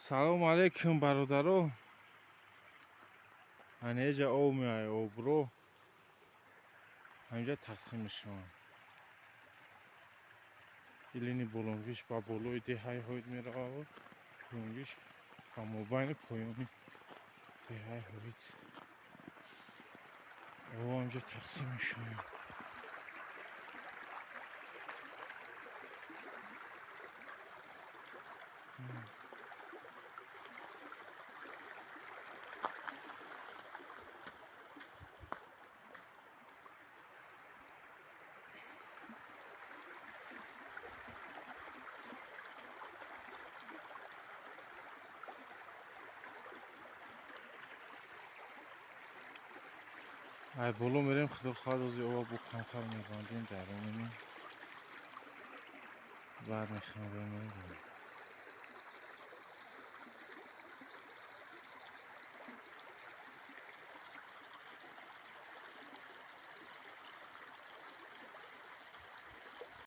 Салому алейкум, бародаро. Анеҷа об меояд, обро ҳаминҷа тақсим мешаванд. Илини болонгиш ба болои деҳаи Ҳоид меравад, поёнгиш ба мобайни поёни деҳаи Ҳоид. Об ҳаминҷа тақсим мешаванд. Ай боло мерем, худо хоҳад, ози оба бо камтар мебандем, даро мемем, баъд мехӯрем.